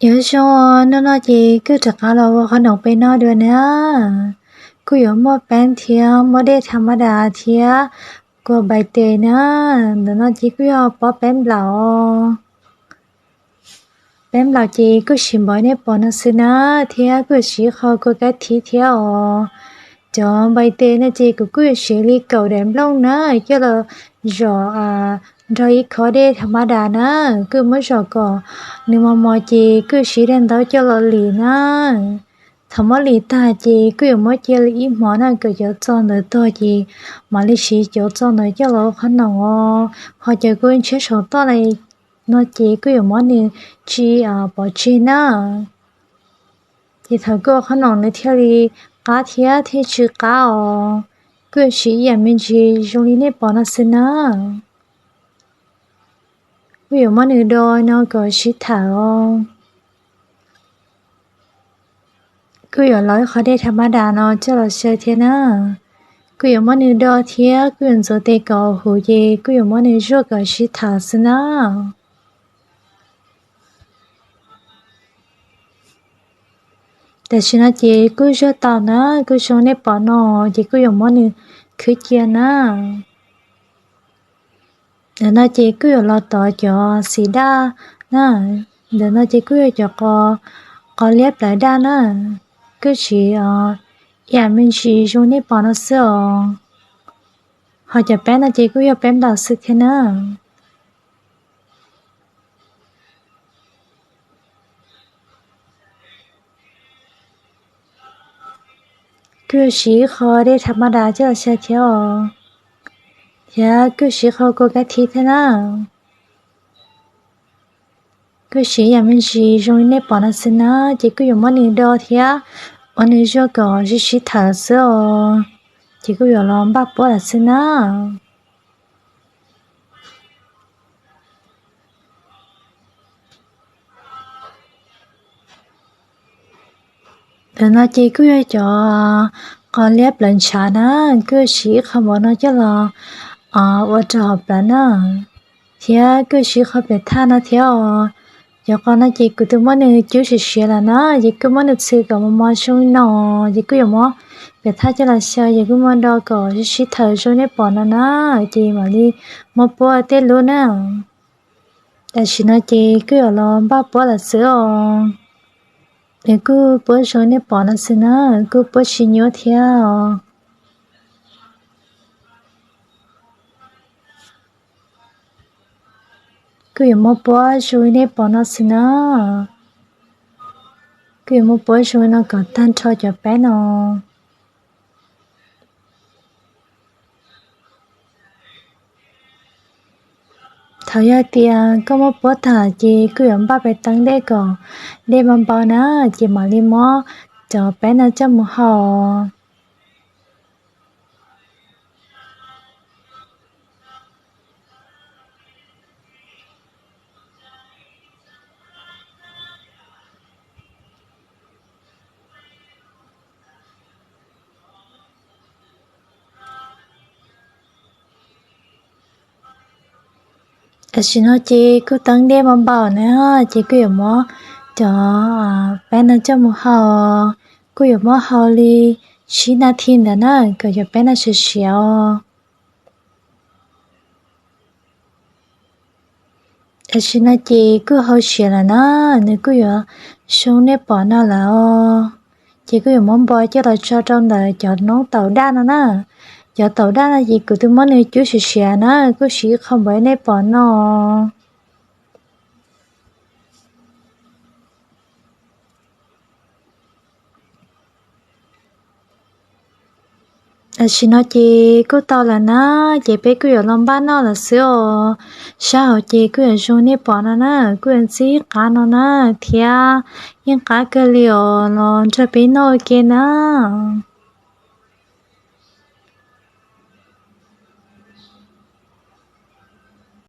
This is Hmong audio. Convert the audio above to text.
Yog zoo, hnub no ces kuj rov qab los ua qhov noom pem no dua na. Kuj yuav muaj peeb thiab muaj dej tha ma das thiab kua npai tes na. Ntawm no ces kuj yog pob peeb nplaum. Peeb nplaum ces kuj siv npaum nej pom no xwb na, thiab kuj siv qho kua kab thib thiab os. Cov npai tes no ces kuv kuj yuav siv li kaum daim nplooj na, coj los zom nrog ib khob dej tha ma das na. Kuj muab zom kom nws mos mos ces kuj siv daim ntaub coj los lim na. Thaum muab lim tag ces kuj yuav muab cia li ib hmos na, kom cov txo ntawd tog ces mam li siv cov txo ntawd coj los ua qhov noom os. Ho cov kua ntshiab saum toj no ces kuj yuav muab nws tsis pov tseg na. Ces thaum kuj ua qhov noom nws thiaj li qab thiab thiaj tsis qab os. Kuj yuav siv ib yam me ntsis zoo li nej pom no xwb na. Kuj yuav muab nws do no kom sib tham os. Kuj yuav los ib qho dej tha ma das no coj los xyaw thiab na. Kuj yuav muab nws do thiab kuj yuav ntxuav tes kom huv ces kuj yuav muab nws zuaj kom sib tham xwb na. Tam sim no ces kuj zuaj tau na, kuj zoo nej pom no, ces kuj yuav muab nws khwb cia na. Ntawm no ces kuj yuav los tov cov xim daj na. Ntawm no ces kuj yog cov qos liab plawv daj na. Kuj siv ib yam me ntsis zoo nej pom no xwb os. Ho cov peeb no ces kuj yog peeb nplaum xwb thiab na. Kuj siv ib qho dej tha ma das coj los xyaw thiab os. Thiab kuj siv ib qho kua kab thib thiab na. Kuj siv ib yam me ntsis zoo li nej pom no xwb na, ces kuj yuav muab nws do thiab ua nws zuaj kom sib sib tham xwb os. Ces kuj yuav los npaj puab lawm xwb na. Ntawm no ces kuj yog cov qos liab plawv ntshav na, kuj siv ib qho npaum no coj los ua rau hauv plawv na, thiab kuj siv qho pem thaj no thiab os. Cov qos no ces kuv twb muab nws cub siav siav lawm na, ces kuj muab nws txhw kom mos mos zoo li no, ces kuj yuav muab pem thaj coj los xyaw, ces kuj muab do kom sib sib tham zoo nej pom no na, ces mam li muab puab tej lub na. Tam sim no ces kuj yuav los npaj puab lawm xwb os. Nws kuj puab zoo nej pom no xwb na, kuj puab tsis nyuaj thiab os. Kuj yuav muab puab zoo li nej pom no xwb na. Kuj yuav muab puab zoo li no kom tag nrho cov peeb no. Thaum yog tias koj muab puab tag ces kuj yuav npaj pem teeb dej kom dej npau npau na, ces mam li muab cov peeb no coj mus hau. Tam sim no ces kuj teeb dej npau npau na, ces kuj yuav muab cov peeb no coj mus hau. Kuj yuav muab hau li tsib nas this ntawd na, kom cov peeb no siav siav os. Tam sim no ces kuj hau siav lawm na, nws kuj yuav zoo nej pom no lawm os. Ces kuj yuav muab npo coj los tso rau ntawm cov noob taum daj no na. Cov taum daj no ces kuv twb muab nws cub siav siav na, kuj siv ib qho npaum li nej pom no. Tam sim no ces kuj tau lawm na, ces peb kuj yuav los npaj noj lawm xwb os. Sab hauv ces kuj yuav zoo nej pom no na, kuj yuav ntxim qab no na, thiab yeej qab kawg li os, los nrog peb noj ua ke na.